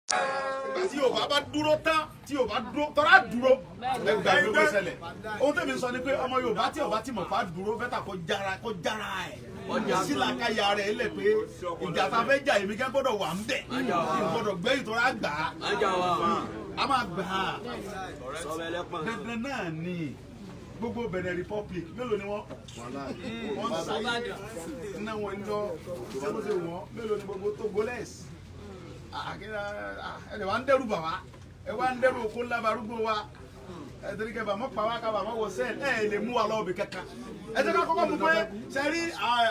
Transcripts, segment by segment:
Tí Yorùbá bá dúró tán, tí Yorùbá dúró tọ́ra dúró, ẹgbàá ló bẹ ṣẹlẹ̀. Ohun tẹ̀mí sọ ni pé ọmọ Yorùbá tí Yorùbá ti mọ̀ fà dúró, better kó jára, kó jára ẹ̀ sílàkàyà rẹ̀ lẹ̀ pé ìjà tá a fẹ́ jà, èmi kẹ́ gbọ́dọ̀ wà ń bẹ̀, gbọ́dọ̀ gbẹ́yìn tó rà gbà á, a máa gbà á dandan náà ni. Gbogbo Benin Republic, mélòó ni wọ́n? Wọ́n ń sáyé iná wọn lọ sẹ́wọ́n wọ́n. Mélòó ni gbogbo Togolese? Ẹ wá ń dẹ́rù bà wá, ẹ wá ń dẹ́rù oko ńlá barúgbó wa. Ẹ torí kẹ bàmọ́ pa wá ká bàmọ́ wọ sẹ́ẹ̀lì, ẹ lè mú wa lọ́wọ́ bí kankan. Ẹ jẹ́ ká kọ́kọ́ mú pé ṣe rí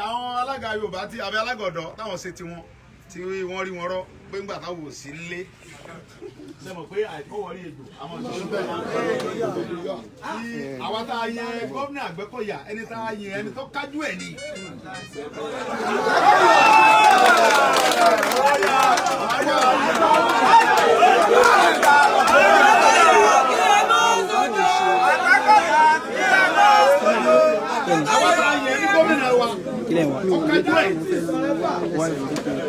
àwọn alága Yorùbá tí àbí alága ọ̀dọ́ táwọn ṣe tiwọn tí wọ́n rí wọn rọ́ pé ńgbà táwọn ò sí nílé, ṣe mọ̀ pé àìkọ́wọ́rí ejò àwọn ìṣòro bẹ́ẹ̀ tí àwa tá a yẹ gómìnà Àgbẹ̀kọ̀yà, ẹni tá a yẹ, ẹni tó kájú ẹ̀ ni. Àwa tá a yẹ ní gómìnà wa, ọ̀kájú ẹ̀.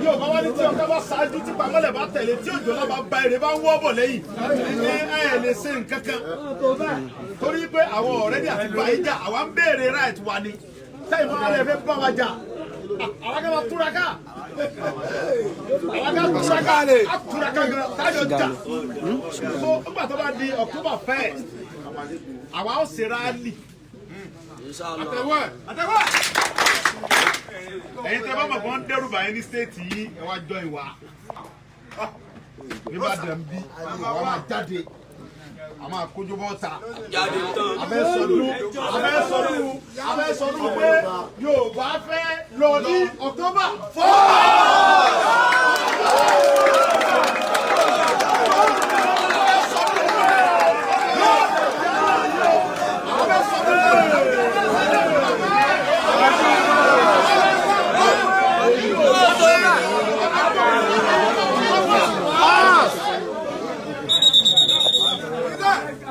Yóò bá wá ní tí ọ̀ká bá ṣáájú, tí pamọ́lẹ̀ bá tẹ̀lé, tí òjò náà bá ba èrè bá ń wọ́ bọ̀ lẹ́yìn, ní ẹ lè ṣe nǹkan kan, torí pé àwọn ọ̀rẹ́dì àti bàyíjà, àwa ń béèrè right wa ni. Sẹ́yìn fún alẹ́ fẹ́ bá wa jà, àwa kẹ́ máa túraká, àwa kẹ́ túraká, á túraká gan tájọ jà. So nígbà tó bá di October 1st, àwa ó ṣe rally. Àtẹwọ́ àtẹwọ́. Ẹ̀yin tẹ́ bá mọ̀ kó ń dẹ́rù bàyẹn ní state yìí, ẹ wá jọ ìwà nìbàdàn bí àwa máa jáde, a máa kójú bọ́ta, abẹ́ sọdún, abẹ́ sọdún, abẹ́ sọdún pé Yorùbá fẹ́ lọ ní October 4.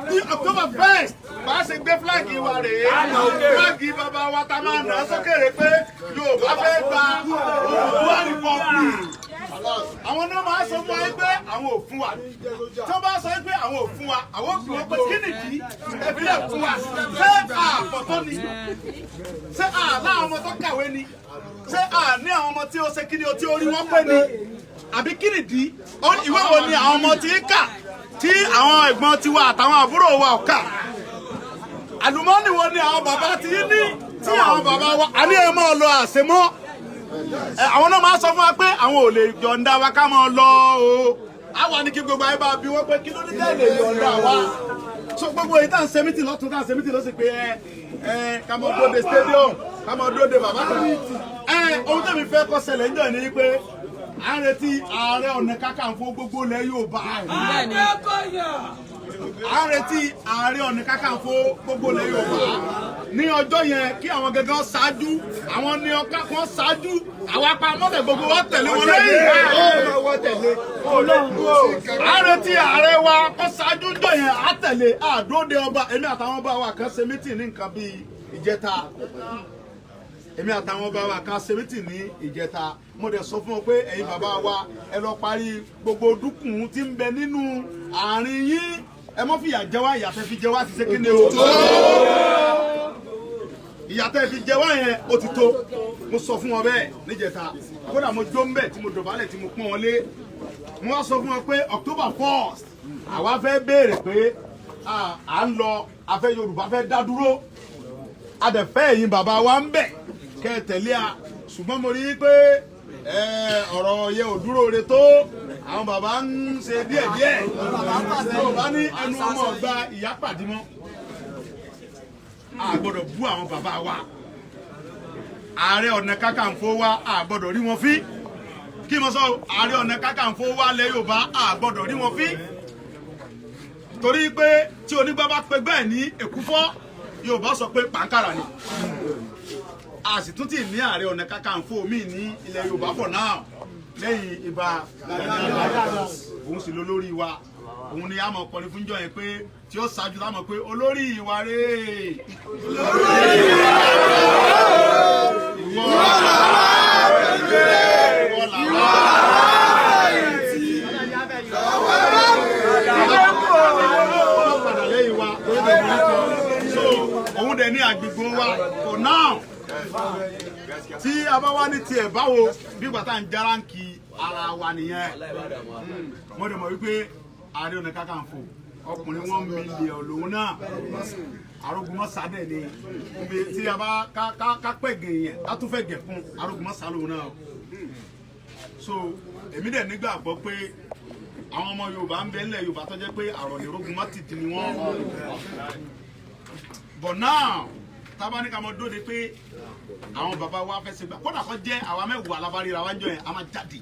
Ní October 1st, bá a ṣe gbé flag wa rèé, flag bàbá wa ta máa nà sókè rè pé Yorùbá fẹ́ gba Oòduà Republic. Àwọn náà máa sọ fún wa pé àwọn ò fún wa. Tí wọ́n bá sọ pé àwọn ò fún wa, àwọn ò fún wọn pé kí nìdí ẹ̀fílẹ̀ fún wa? Ṣé àpọ̀tọ́ ni? Ṣé àlá àwọn ọmọ tó kàwé ni? Ṣé àní àwọn ọmọ tí ó ṣe kí ni o tí ó rí wọn pé ni? Àbí kí nìdí? Ìwé wo ni àwọn ọmọ tí ń kà tí àwọn ẹ̀gbọ́n tiwa àtàwọn àbúrò wa ò kà? Àlùmọ́ọ́nì wo ni àwọn bàbá ti ní tí àwọn bàbá wa àní ẹ máa lọ àṣemọ́? Àwọn náà máa sọ fún wa pé àwọn ò lè yọ̀ǹda wa ká máa lọ o. Àwa ní kí gbogbo ayé bá bí wọ́n pé kí ló ní tẹ́ lè yọ̀ǹda wa. So gbogbo èyí tá à ń ṣe meeting lọ́tún, tá à ń ṣe meeting lọ́sì pé ẹ ẹ ká máa dóde stadium, ká máa dóde bàbá kan. Ẹ ohun tẹ̀mí fẹ́ kó ṣẹlẹ̀ ń jọ ní pé à ń retí Ààrẹ Ọ̀nà Kakanfò gbogbo ilẹ̀ Yorùbá. À ń retí Ààrẹ Ọ̀nà Kakanfò gbogbo ilẹ̀ Yorùbá ní ọjọ́ yẹn, kí àwọn gangan ṣáájú, àwọn ní ọ̀ká kan ṣáájú, àwọn apamọ́lẹ̀ gbogbo wa tẹ̀lé wọn lẹ́yìn. À ń retí ààrẹ wa kó ṣáájú jọ yẹn, á tẹ̀lé àdóde ọba. Èmi àtàwọn ọba wa kan ṣe meeting ní nǹkan bíi ìjẹta. Èmi àtàwọn ọba wa kan ṣe meeting ní ìjẹta. Mo dẹ̀ sọ fún wọn pé ẹ̀yin bàbá wa, ẹ lọ parí gbogbo dúkùn tí ń bẹ nínú àárín yín. Ẹ mọ́ fìyà jẹ wá. Ìyà tẹ́ fi jẹ wá ti ṣe kí ni o, ìyà tẹ́ fi jẹ wá yẹn, ó ti tó. Mo sọ fún wọn bẹ́ẹ̀ níjẹta. Kódà mo jó ń bẹ̀ tí mo dọ̀bálẹ̀ tí mo pọ́n wọn lé. Mo wá sọ fún wọn pé October 1st, àwa fẹ́ béèrè pé à ń lọ, afẹ́ Yorùbá fẹ́ dá dúró, a dẹ̀ fẹ́ ẹ̀yin bàbá wa ń bẹ̀ kẹ́ ẹ tẹ̀lé a. Ṣùgbọ́n mo rí i pé ọ̀rọ̀ yẹ ò dúró re tó. Àwọn bàbá ń ṣe díẹ̀díẹ̀. Tó bá ní ẹnu ọmọ ọgbà ìyá pàdé mọ́, a gbọ́dọ̀ bú àwọn bàbá wa. Ààrẹ Ọ̀nà Kakanfò wa, a gbọ́dọ̀ rí wọn fín. Kí mo sọ? Ààrẹ Ọ̀nà Kakanfò wa lẹ̀ Yorùbá, a gbọ́dọ̀ rí wọn fín, torí pé tí onígbà bá pe bẹ́ẹ̀ ní èkúfọ́, Yorùbá sọ pé pàǹkàrà ni. A sì tún ti ní Ààrẹ Ọ̀nà Kakanfò míì ní ilẹ̀ Yorùbá for now lẹ́yìn Ìbà Gani Adams. Òun sì lólórí wa. Òun ni a mọ̀ kọrin fún jọ yẹn pé tí ó ṣáájú tá a mọ̀ pé olórí ìwà rèé, olórí ìwà rèé, ìwọ ìwọ làwọn. agbègbè wa for now. Tí a bá wá ní tiẹ̀ báwo, bí gbàtà ń járáǹkì ara wa nìyẹn. Mo dẹ̀ mọ̀ wípé Ààrẹ Ọ̀nà Kakanfò, ọkùnrin 1 million lòun náà, arógunmọ́sá dẹ̀ ni. Ibi tí a bá ká pẹ̀ gẹ̀ yẹn, ká tún fẹ́ gẹ̀ fún arógunmọ́sá lòun náà. So èmi dẹ̀ nígbàgbọ́ pé àwọn ọmọ Yorùbá ń bẹ nílẹ̀ Yorùbá tó jẹ́ pé àròlé rógunmọ́ tìtì ni wọ́n. But now, tábà ní ká mọ dóde pé àwọn bàbá wa fẹ́ ṣe gbà, kódà kó jẹ́ àwa 10 alábáríra wa ń jọ yẹn, a máa jáde,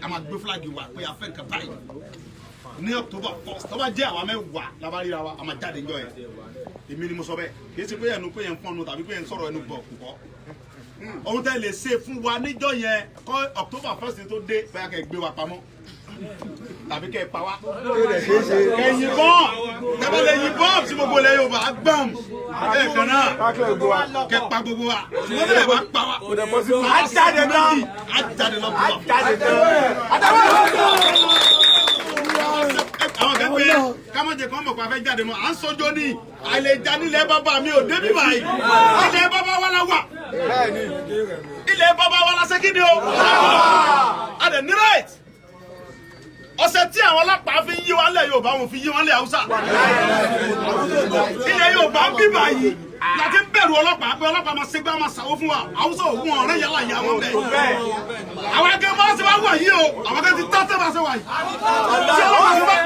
a máa gbé flag wa pé a fẹ́ nǹkan báyìí ní October 1st. Tó bá jẹ́ àwa 10 lábáríra wa, a máa jáde ń jọ yẹn. Èmi ni mo sọ bẹ́ẹ̀. Kì í ṣe pé ẹnu pé yẹn ń fọ́nu tàbí pé yẹn ń sọ̀rọ̀ ẹnu bọ̀ kúkọ́. Ohun tẹ́ lè ṣe fún wa níjọ́ yẹn kọ́, October 1st tó dé, bóyá kẹ́ gbé wa pamọ́ tàbí kẹ́ pa wá, kẹ́ yìnbọn, tẹ́bá lè yìnbọn sí gbogbo ilẹ̀ Yorùbá gbọ̀m ẹ̀ kan náà, kẹ́ pa gbogbo wa. Ṣùgbọ́n tẹ́lẹ̀ bá pa wá, A jáde tán. á jáde lọ. A jáde tán. Àwọn kan pé kámọ́jẹ kan mọ̀ pé a fẹ́ jáde mọ́, à ń sọjọ́ ní àìlèjà nílẹ̀ bàbá mi ò débi báyìí. Ilẹ̀ bàbá wa la wà, ilẹ̀ bàbá wa la ṣe kí ni o, a dẹ̀ ní right. Ọ̀sẹ̀ tí àwọn ọlọ́pàá fi ń yí wa lẹ̀ Yorùbá, wọn fi yí wọn lẹ̀ Haúsá. Ilẹ̀ Yorùbá ń bí báyìí láti ń bẹ̀rù ọlọ́pàá pé ọlọ́pàá máa ṣègbè, máa ṣàwó fún wa. Haúsá ògùn ọ̀rẹ́ yàrá ìyá wọn bẹ̀. Àwọn akẹ́ bá ṣe wá wà yìí o, àwọn akẹ́ ti tọ́ bá ṣe wà yìí.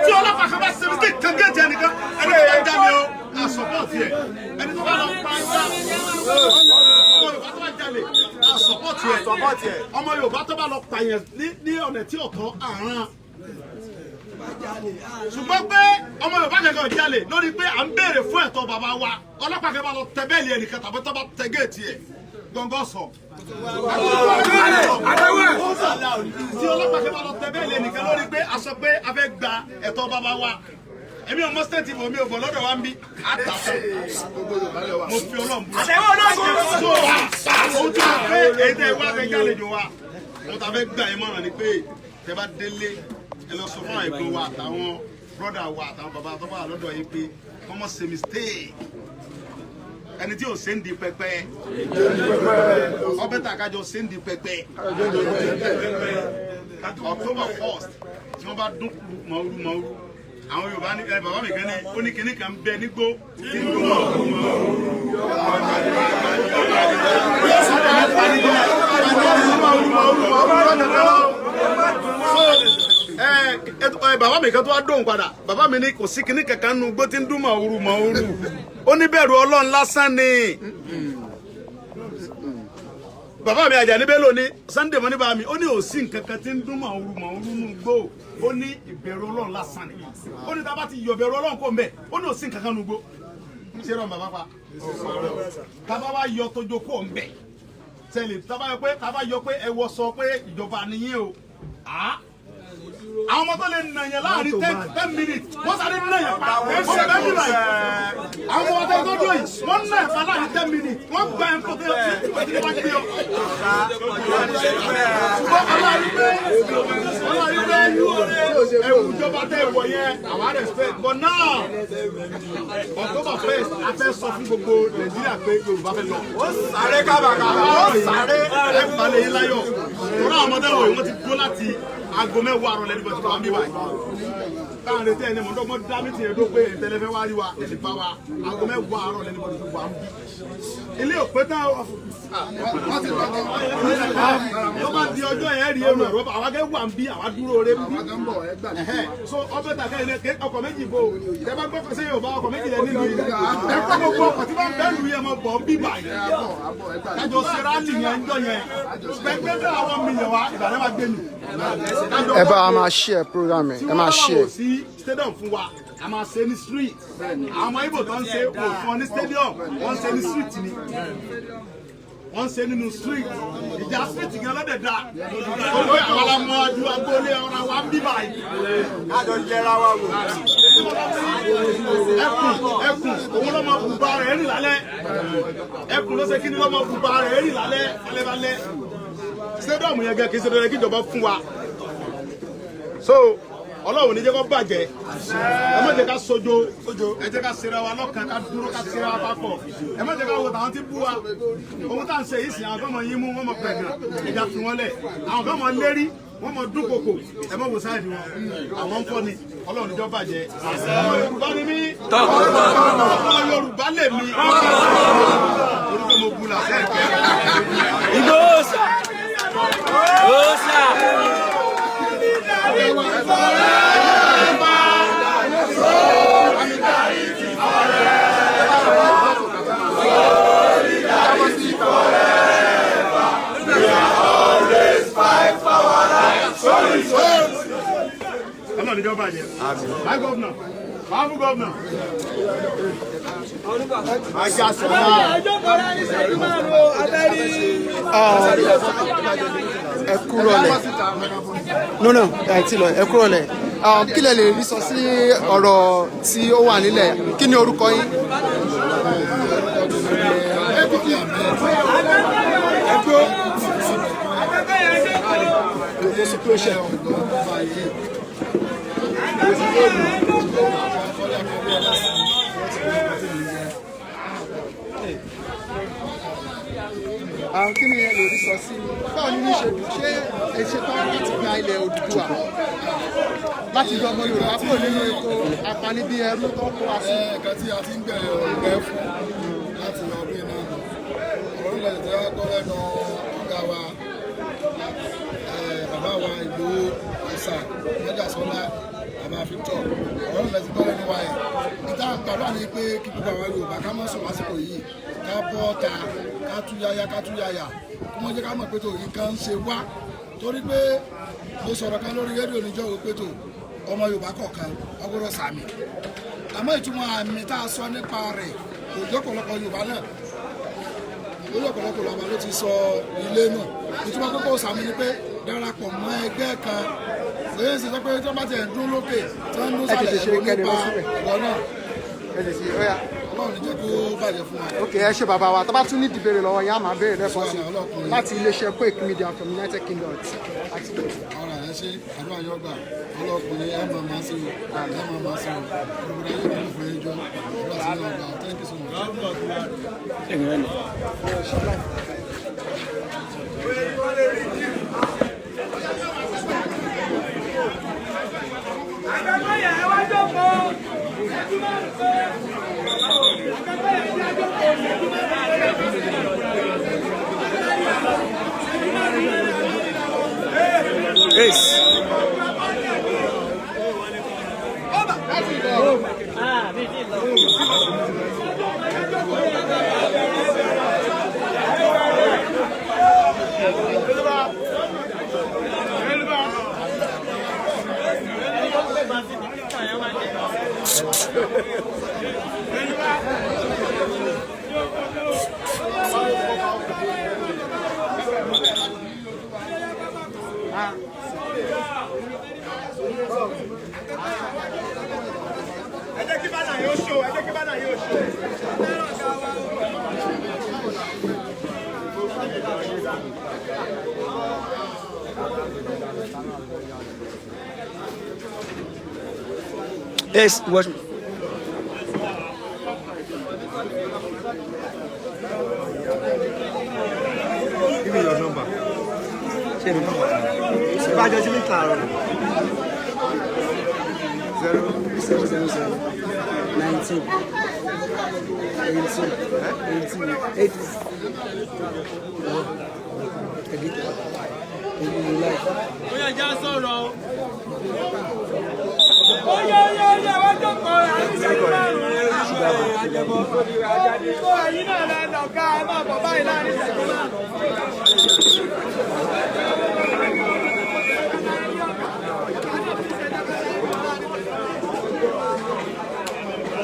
Tí ọlọ́pàá kan bá ṣe mistake kan géètì ẹnìkan, ẹni tó bá já mi o, a support yẹ. Ẹni tó bá lọ pa ẹja, ọmọ Yorùbá tó bá jalè, a support yẹ. Ọmọ Yorùbá tó bá lọ pààyàn ní ọ̀nà tí ọ̀tọ̀ àrùn, ṣùgbọ́n pé ọmọ Yorùbá kankan jalè lórí pé à ń béèrè fún ẹ̀tọ́ bàbá wa, ọlọ́pàá kan bá lọ tẹ bẹ́ẹ̀lì ẹnìkan tàbí tó bá tẹ géètì ẹ̀ gbọ̀ngàn sọ. Tí ọlọ́pàá kan bá lọ tẹ bẹ́ẹ̀lì ẹnìkan lórí pé a sọ pé a fẹ́ gba ẹ̀tọ́ bàbá wa, èmi ò mọ state ìbò mi ò bọ̀ lọ́dọ̀ wa ń bí àtàtà, mo fi Ọlọ́run bú. So ohun tí mo fẹ́, èyí tẹ́ wá fẹ́ jálejò wa, ohun tá a fẹ́ gbà yín mọ̀ràn ni pé tẹ́ bá délé, ẹ lọ sọ fún àwọn ẹ̀gbọ́n wa àtàwọn brother wa àtàwọn bàbá tó bá wà lọ́dọ̀ yìí pé wọ́n mọ̀ ṣe mistake. Ẹni tí ò ṣe ń di pẹpẹ, ọbẹ̀ tà kájọ ṣe ń di pẹpẹ. October 1st, tí wọ́n bá dún mọ̀ọ́rú mọ̀ọ́rú, àwọn Yorùbá ní ẹ bàbá mi kan ní ó ní kinní kan bẹ nígbó tí ń dún mọ̀ọ́rú mọ̀ọ́rú mọ̀ọ́rú mọ̀ọ́rú. Ẹ bàbá mi kan tó wá dóhùn padà, bàbá mi ní kò sí kinní kankan nu gbó tí ń dún mọ̀ọ́rú mọ̀ọ́rú, ó ní bẹ̀rù Ọlọ́run lásán ni. Bàbá mi Àjàní Bello ní Sunday mọ́ ní bàbá mi, ó ní ò sí nǹkan kan tí ń dún mọ̀ọ́rú mọ̀ọ́rú nù gbó, ó ní ìbẹ̀rù Ọlọ́run lásán ni. Ó ní tá a bá ti yọ ìbẹ̀rù Ọlọ́run kó ń bẹ̀, ó ní ò sí nǹkan kan nù gbó. Ṣé rọ̀ bàbá pa tá a bá wá yọ tójó kó ń bẹ̀ tẹ́lẹ̀, tá a bá yọ pé, tá a bá yọ pé ẹ wọ sọ pé ìjọba nìyẹn o, àwọn ọmọ tó lè nà yẹn láàrin 10 minutes, wọ́n sáré nà yẹn pa. Wọ́n bẹ́ẹ̀ bí báyìí, àwọn ọmọ tó dúró yìí, wọ́n nà yẹn pa láàrin 10 minutes, wọ́n gba ẹ̀ ń kó tó tí wọ́n ti bá gbé ọ. Ṣùgbọ́n ọlọ́run pé ẹ̀wù ìjọba tẹ̀ wọ̀ yẹn, àwa respect. But now, October 1st, a fẹ́ sọ fún gbogbo Nàìjíríà pé Yorùbá fẹ́ lọ. Ó sáré kábàkàbà, ó sáré. Ẹ balẹ̀ yín láyọ̀ tọ́lá. Àwọn ọmọdé wọ̀nyí, wọ́n ti dúró láti aago 10 àrọ̀ lẹ́nu bọ̀ tí wọ́n bí báyìí. Táwọn retí ẹni mọ̀ọ́dọ́gbọ́n dá mí tiẹ̀ dó pé ìtẹ́lẹ́fẹ́ wá rí wa, ẹni bá wa. Aago 10 àárọ̀ lẹ́nu bọ̀ tí wọ́n bí. Ilé òpé tán tó bá di ọjọ́ yẹn rí èrò ẹ̀rọ, àwa kẹ́ wà ń bí, àwa dúró rẹ bí. So ọbẹ̀ tà kẹ́yìn ní ọkọ̀ méjì bò tẹ́ bá gbọ́ sí Yorùbá, ọkọ̀ méjì lẹ́ nílùú yìí. Ẹ kọ́ gbogbo ọkọ̀ tí wọ́n bẹ́ẹ̀ lù yẹn mọ̀ bọ̀ ń bí báyìí. Kájọ sẹ́rálì yẹn ń jọ yẹn gbẹgbẹ́ bẹ́ẹ̀, àwọn mílíọ̀nù wa Ìbàdàn máa gbé mi. Ẹ bá wa máa share program ẹ, ẹ máa Tí wọ́n bá share. wò sí stadium fún wa, a máa ṣe ní street. Àwọn ọmọ Ìgbò tó ń ṣe wò fún ọ ní stadium, wọ́n ń ṣe ní street ni, wọ́n ń ṣe nínú street. Ìjà street gan lọ́dẹ̀ da olóyè àwọn alamọ adu agboolé ọ̀rọ̀ wa ń bí báyìí. Kájọ yẹra wa wò. Ẹkùn, ẹkùn òun lọ́mọ bùbá rẹ̀ rìn lálẹ́. Ẹkùn ló ṣe kí ni lọ́mọ bùbá rẹ̀ rìn lálẹ́ alẹ́balẹ́. Stadium yẹn gẹ́ kì í ṣe dandan kí ìjọba fún wa. So Ọlọ́run ní jẹ́ kó bàjẹ́. Ẹ má jẹ́ ká sojo, ẹ jẹ́ ká ṣera wa lọ́kàn, ká dúró, ká ṣera wa papọ̀. Ẹ má jẹ́ ká wo tàwọn tí bú wa. Ohun tá à ń ṣe yìí sìn, àwọn kan mọ yín mú, wọ́n mọ pẹ̀gàn, ẹja fi wọ́n lẹ̀. Àwọn kan mọ lérí, wọ́n mọ dúnkokò, ẹ má wo side wọn. Àwọn ń fọ́ ni. Ọlọ́run níjọ́ bàjẹ́. Ọmọ Yorùbá ni mí, ọmọ Yorùbá lè mi, torí pé mo bu làṣẹ ìkẹ́. Ìgbòho ṣá. Ó ṣá. Ọlọ́run níjọ́ bàjẹ́. My governor, powerful governor. Ajá sọ̀rọ̀. Ẹ kúrò lẹ̀. No, ẹ ti lọ, ẹ kúrò lẹ̀. Kí lẹ lè rí sọ sí ọ̀rọ̀ tí ó wà nílẹ̀? Kí ni orúkọ yín? Kí ni ẹ lè rí sọ sí? Báwo ni ní ṣe dùn? Ṣé ẹ ṣe tán láti gba ilẹ̀ Odùduwà, láti yọ ọmọ Yorùbá kúrò nínú ipò apanibí ẹrú tó kó wa sí? Nǹkan tí a ti ń bẹ̀rẹ̀ ọ̀rẹ́ fún láti ọdún iná nù, ọ̀rọ̀ nílẹ̀ tí wọ́n kọ́ lẹ́nu ọ̀gá wa, bàbá wa Ìgbòho Ọ̀sà Mọ́jàsọ́lá, bàbá Victor, ọ̀rọ̀ nílẹ̀ tí kọ́ lẹ́nu wa yẹn ìta àgbàdo ni pé kí gbogbo àwọn Yorùbá ká má sùn lásìkò yìí, ká bọ́ ta, ká tú yáyá, ká tú yáyà, kí wọ́n jẹ́ ká mọ̀ pé tó nǹkan ń ṣe wá, torí pé mo sọ̀rọ̀ kan lórí rédíò níjọ́ wo pé tó ọmọ Yorùbá kọ̀ọ̀kan ọgbọ́dọ̀ sàmì, àmọ́ ìtumọ̀ àmì tá a sọ nípa rẹ̀ kò jẹ́ ọ̀pọ̀lọpọ̀ Yorùbá náà lórí ọ̀pọ̀lọpọ̀ Yorùbá ló ti sọ ilé nù. Ìtumọ̀ kókó sàmì ni pé darapọ̀ mọ́ ẹgbẹ́ kan, èyí sì sọ pé tí wọ́n bá ti ẹ̀ ń dún lókè tí wọ́n ń dún Ẹ tètè sálẹ̀ ṣe ẹ̀rọ kẹ́ni nípa lọ síbẹ̀. ìwọ náà. Ẹ lè ṣe, ó yá. Ọlọ́run ní jẹ́ kó bàjẹ́ fún wa. Ok, ẹ ṣe bàbá wa. Tá bá tún ní ìdìbèrè lọ́wọ́ yín, á máa béèrè lẹ́ẹ̀kan sí i láti iléeṣẹ́ Koiki Media from United Kingdom àti Ara ẹ ṣe àdúrà yọ gbà ọlọ́kùnrin, ẹ máa máa sí o, ẹ máa máa sí o, olùkọ́ ayé mi fún ẹjọ́ àdúrà sí ní ọgbà. Thank you so much. Àgbẹ̀kọ̀yà, ẹ wá jókòó. Ìṣẹ́jú 5 péré. Àgbẹ̀kọ̀yà, ẹ wá jókòó. Ìṣẹ́jú 5 péré. Ace. Ẹ jẹ́ kí banner yóò show. Ẹ jẹ́ kí banner yóò show. Ace, watch me. Give me your number. Ṣé mi? Ṣé bá jọ sí mi tààrọ̀? 0777 19 18 18 8 editor èmi live. Oyè oyè oyè, wá jókòó. Àní ìṣẹ́jú 5. Ó ẹ̀yin náà lẹ lọ̀gá, ẹ máa bọ̀ báyìí láàrin ìṣẹ́jú 5.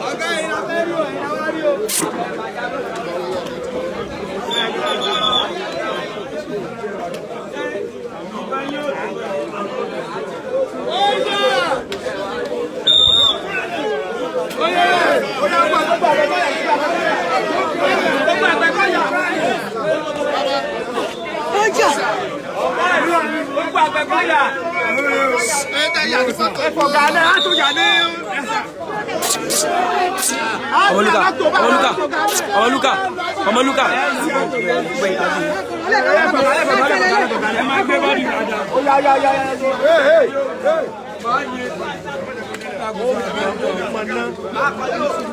Ọ̀gá yìí la fẹ́ rí o, ẹ̀yin la wá rí o. Gbogbo Àgbẹ̀kọ̀yà. Gbogbo Àgbẹ̀kọ̀yà. Ẹ tẹ yà ní fọ́tò. Ẹ fọ̀gà lẹ̀, á tún yà ní. Ọmọlúkà, Ọmọlúkà, Ọmọlúkà, Ọmọlúkà. Ẹ máa gbé bọ́ọ̀lù dáadáa. Ó yá yá yá yá. Hey, hey, hey.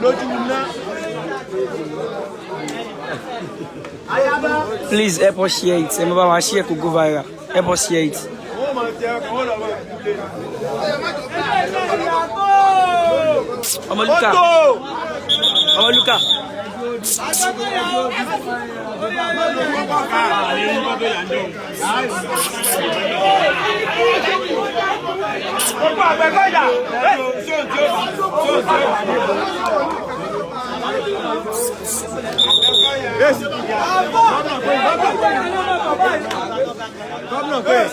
Lójú iná. Please help us share it. Ẹ má bá wa share kó go viral. Help us share it. Wọ́n máa jẹ ọkàn, wọ́n lọ máa kú lé. Ọmọlúkà, Ọmọlúkà. Gbogbo Àgbẹ̀kọ̀yà.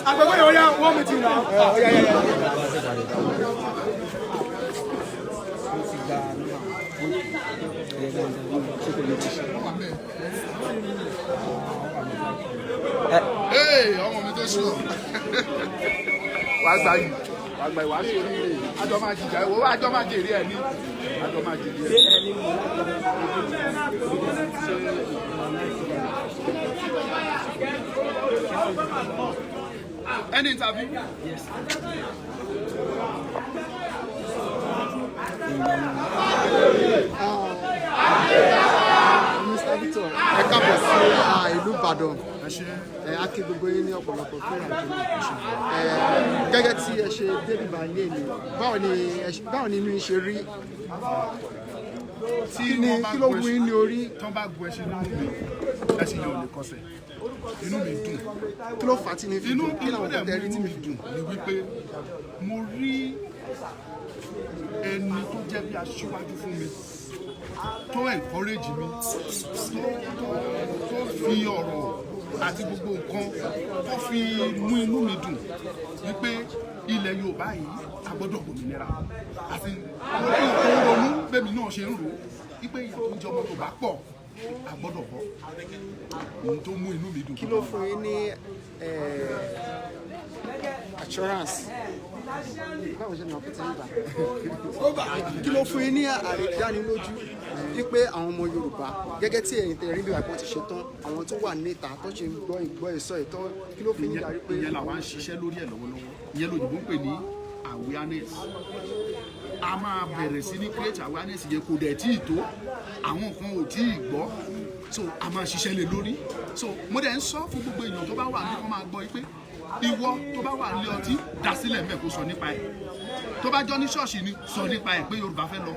Àgbẹ̀kọ̀yà ó yá wọ́n mi ti nà. Ee, ọmọ mi tó sùn ọ. Wàá gbà yìí, wàá gbà yìí, wàá ṣe oríire. Àjọ máa jìjà ìwọ, àjọ máa jèrè ẹ̀ ní. Àjọ máa jèrè ẹ̀. Any interview? Mr. Victor, ẹ káàbọ̀ sí ìlú Ìbàdàn. Ẹ á kí gbogbo yín ní ọ̀pọ̀lọpọ̀ fún ìrìnàjò náà. Ẹ gẹ́gẹ́ tí ẹ ṣe débi báyìí ní, báwo ni inú yín ṣe rí? Tí Kí ni wọ́n bá kí ló gun wù yín ní orí? Tán bá gun ẹṣin nínú mi, ẹṣin yẹn ò lè kọsẹ̀. Inú mi dùn. Kí ló fà á tí ní fi Inú dùn? Kí inú làwọn dẹ̀ nǹkan tẹ́ mú rí inú tí mi dùn ni wípé mo rí ẹni tó jẹ́ bí aṣíwájú fún mi, tó encourage mi, tó fi ọ̀rọ̀ àti gbogbo nǹkan tó fi mú inú mi dùn wípé ilẹ̀ Yorùbá yìí a gbọ́dọ̀ gbòmìnira, àti mo rí nǹkan tó ń ronú bẹ́ẹ̀ mi náà ṣe ń rò ó wípé ìyà tó ń jẹ ọmọ Yorùbá pọ̀, a gbọ́dọ̀ bọ́. Ohun tó mú inú mi dùn. Kí ló fún yín ní assurance? Báwo ṣe nà pété nígbà? Kí ló fún yín ní àrídánilójú wípé àwọn ọmọ Yorùbá, gẹ́gẹ́ tí ẹ̀yin tẹ́ rí bí wàá ti ṣe tán, àwọn tó wà níta tó ṣe ń gbọ́ ìgbọ́ ìsọ ìtọ́, kí ló fún yín darí pé Ìyẹn làwa ń ṣiṣẹ́ lórí ẹ̀ lọ́wọ́lọ́wọ́. Ìyẹn lòyìnbó ń pè ní awareness. A máa bẹ̀rẹ̀ sí ní create awareness yẹn. Kò dẹ̀ tí ì tó, àwọn kan ò tí ì gbọ́, so a máa ṣiṣẹ́ lé lórí. So mo dẹ̀ ń sọ fún gbogbo èèyàn tó bá wà ní kó máa gbọ́ yìí pé ìwọ tó bá wà ní ọtí dá sílẹ̀ ńbẹ̀, kó sọ nípa ẹ̀. Tó bá jọ ní ṣọ́ọ̀ṣì ni, sọ nípa ẹ̀ pé Yorùbá fẹ́ lọ.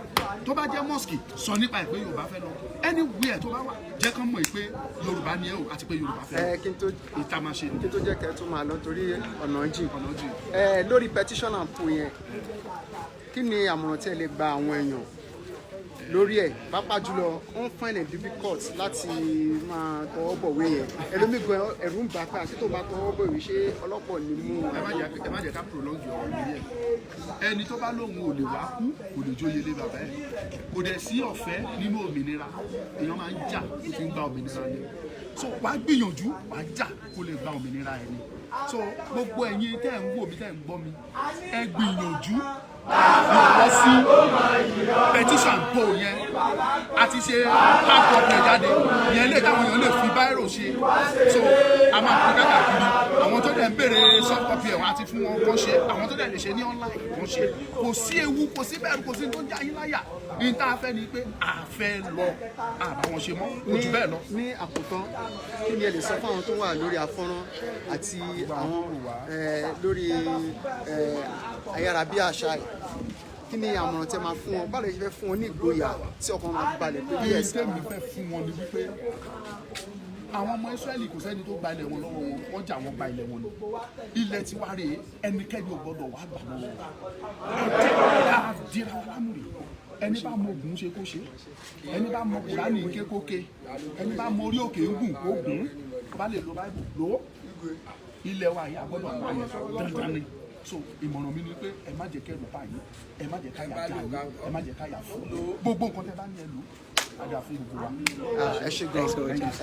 Tó bá jẹ́ mosque, sọ nípa ẹ̀ pé Yorùbá fẹ́ lọ. Anywhere tó bá wà, jẹ́ kán mọ̀ pé Yorùbá ni ẹ o, àti pé Yorùbá fẹ́ lọ. Ẹ kí n tó Ìta máa ṣe. Kí n tó jẹ́ kẹ́ ẹ tó máa lọ torí ọ̀nà jìn. Ọ̀nà jìn. Ẹ lórí petition and poll yẹn, kí ni àmọ̀ràn tí ẹ lè gba àwọn èèyàn lórí ẹ̀? Pàápàá jùlọ, ó ń find it difficult láti máa tọwọ́ bọ̀wé yẹn. Ẹlòmíì gan, ẹ̀rù ń bà pé àti tó bá tọwọ́ bọ̀wé, ṣé ọlọ́pàá ò ní mú Ẹ má jẹ́ ká prolong ọ̀rọ̀ lórí ẹ̀. Ẹni tó bá lóun ò lè wá kú, kò lè jóye lé bàbá ẹ̀. Kò dẹ̀ sí ọ̀fẹ́ nínú òmìnira. Èèyàn máa ń jà tó fi ń gba òmìnira ni. So wàá gbìyànjú, wàá jà kó lè gba òmìnira ẹ̀ ni. So gbogbo ẹ̀yin tẹ́ ẹ̀ ń wò mí, tẹ́ ẹ̀ ń gbọ́ mi, ẹ gbìyànjú lọ sí petition poll yẹn. A ti ṣe hard copy ẹ̀ jáde yẹn lè táwọn èèyàn lè fi biro ṣe. So a máa pín káàkiri. Àwọn tó dẹ̀ ń béèrè soft copy ẹ̀, wọ́n á ti fún wọn kán ṣe. Àwọn tó dẹ̀ lè ṣe ní online kán ṣe. Kò sí ewu, kò sí bẹ̀rù, kò sí tó ń já yín láyà. Ní tá a fẹ́ ni pé a fẹ́ lọ, àbá wọn ṣe mọ́, kò jù bẹ́ẹ̀ lọ. Ní àkótán, kí ni ẹ lè sọ fún àwọn tó wà lórí afọ́nrán àti àwọn lórí ayárabíàṣá yìí? Kí ni àmọ̀ràn tí ẹ máa fún wọn? Báwo lè ṣe fẹ́ fún wọn ní ìgboyà tí ọkàn wọn máa balẹ̀ pé Bí yes? Tèmi fẹ́ fún wọn ni wípé àwọn ọmọ Ísírẹ́lì, kò sẹ́ni tó gba ilẹ̀ wọn lọ́wọ́ wọn. Wọ́n jà, wọ́n gba ilẹ̀ wọn ni. Ilẹ̀ tiwa rèé, ẹnikẹ́ni ò gbọ́dọ̀ wá gbà lọ́wọ́ wa. Ẹ jẹ́ ká dira wa lámùrè. Ẹni bá mọ Ògùn ṣe, kó ṣe. Ẹni bá mọ Kùránì ké, kó ké. Ẹni bá mọ orí òkè ń gùn, kó gùn. Tó bá lè lo Báìbù lò ó. Ilẹ̀ wa yìí, a gbọ́dọ̀ gbà yẹn dandan ni. So ìmọ̀ràn mi ni pé ẹ má jẹ́ kẹ́rù bá yín, ẹ má jẹ́ káyà já yín, ẹ má jẹ́ káyà fún. Gbogbo nǹkan tẹ́ bá ní, ẹ lò. Á dáa fún gbogbo wa. Ah, ẹ ṣe gan.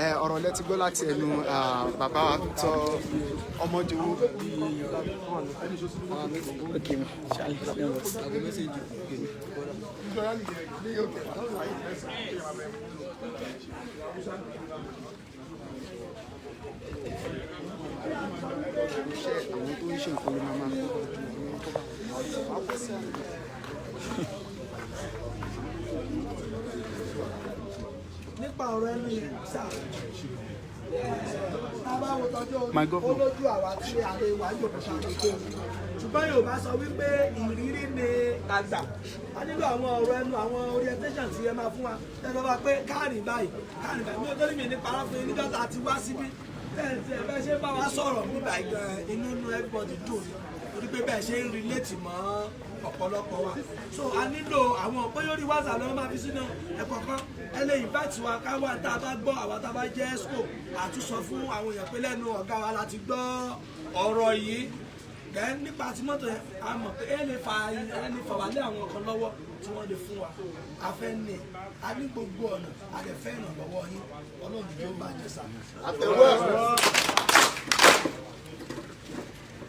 Ẹ ọ̀rọ̀ lẹ ti gbọ́ láti ẹnu bàbá wa Victor Ọmọjowó. Okay, Charlie, numbers. Iṣẹ́ àwọn tó ń ṣe nǹkan ló máa máa kó bá ju àwọn tó bá wọn. Nípa ọ̀rọ̀ ẹnu yẹn sá, tá a bá wo tọjọ́ My orí, ó governor. lójú àwa tí a lè wá jòkó sáré tó, ṣùgbọ́n Yorùbá sọ wípé ìrírí ni àgbà. A nílò àwọn ọ̀rọ̀ ẹnu, àwọn orientation tí ẹ máa fún wa tẹ́lẹ̀ bá pé káàrin báyìí, káàrin báyìí. Mi ò tó ní mi ní parọ́ fún yín, níjọ́ tá a ti wá síbí bẹ́ẹ̀ tí ẹ bẹ́ẹ̀ ṣe bá wa sọ̀rọ̀ nígbà gan, inú inú everybody dùn ni, torí pé bẹ́ẹ̀ ṣe ń relate mọ́ ọ̀pọ̀lọpọ̀ wa. So a nílò àwọn bóyá orí WhatsApp lọ́wọ́ máa fi sínú ẹ̀kọ́ kan, ẹ lè invite wa ká wá tá a bá gbọ́, àwa tá a bá jẹ́ exco àtúnṣọ fún àwọn èèyàn pé lẹ́nu ọ̀gá wa la ti gbọ́ ọ̀rọ̀ yìí. Gẹ́ nípa tí mọ́tò yẹn, a mọ̀ pé ẹ lè fà wá lé àwọn kan lọ́wọ́ tí wọ́n lè fún wa. A fẹ́ ní a ní gbogbo ọ̀nà, a lè fẹ́ ìrànlọ́wọ́ yín. Ọlọ́run yóò bàjẹ́ sá. Àtẹ̀wọ́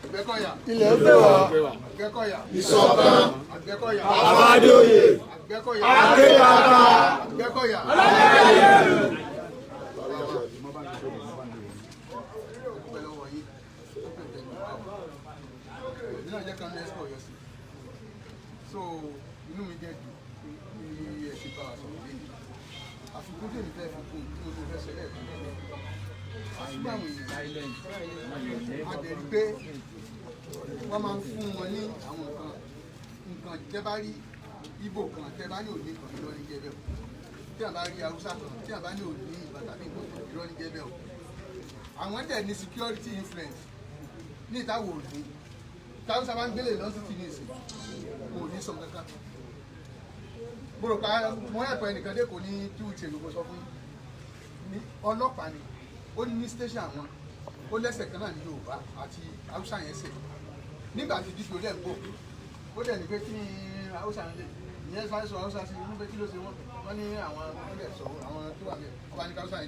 Àgbẹ̀kọ̀yà. Ilẹ̀ gbé wa. Àgbẹ̀kọ̀yà. Ìṣọ̀kan. Àgbẹ̀kọ̀yà. Àbádóyè. Àgbẹ̀kọ̀yà. Akéyàká. Àgbẹ̀kọ̀yà. Dúpẹ́ lọ́wọ́ yín. Ó pè tẹ̀lé wa o. Èmi náà jẹ́ kan ní expo Ọ̀yọ́ sí. So inú mi dẹ̀ dùn bí ẹ ṣe bá wa sọ̀rọ̀ lẹ́yìn. Àfikún tèmi fẹ́ fi kún tí mo ti fẹ́ sọ lẹ́ẹ̀kan. Àṣùgbọ́n àwọn èèyàn a dẹ̀ rí pé wọ́n máa ń fún wọn ní àwọn nǹkan nǹkan. Tẹ́ bá rí Ìgbò kan, tẹ́ bá ní òní kan, irọ́ ní jẹ́ bẹ́ẹ̀ o. Tí a bá rí Haúsá kan, tí a bá ní òní ìbọn tàbí nǹkan kan, irọ́ ní jẹ́ bẹ́ẹ̀ o. Àwọn dẹ̀ ní security influence ní ìtawọ̀ òní. Táwùsá bá ń gbélé lọ́sítì ní ìsìn, kò ní sọ kankan. Mo rò pa mo ẹ̀pọ̀ ẹnìkan dé kò ní 2 weeks ago, mo sọ fún yín ní ọlọ́pàá ni ó ní station àwọn, ó lẹ́sẹ̀ kan náà ní Yorùbá àti Haúsá yẹn sè. Nígbà tí DPO dẹ̀ ń bọ̀, ó dẹ̀ ní pé kí ni Haúsá ń lè ìyẹn sáré sọ Haúsá sí inú pé kí ló ṣe wọ́n. Wọ́n ní àwọn, wọ́n dẹ̀ sọ àwọn tó wà bẹ́ẹ̀, wọ́n bá ní káúsá yẹn jáde.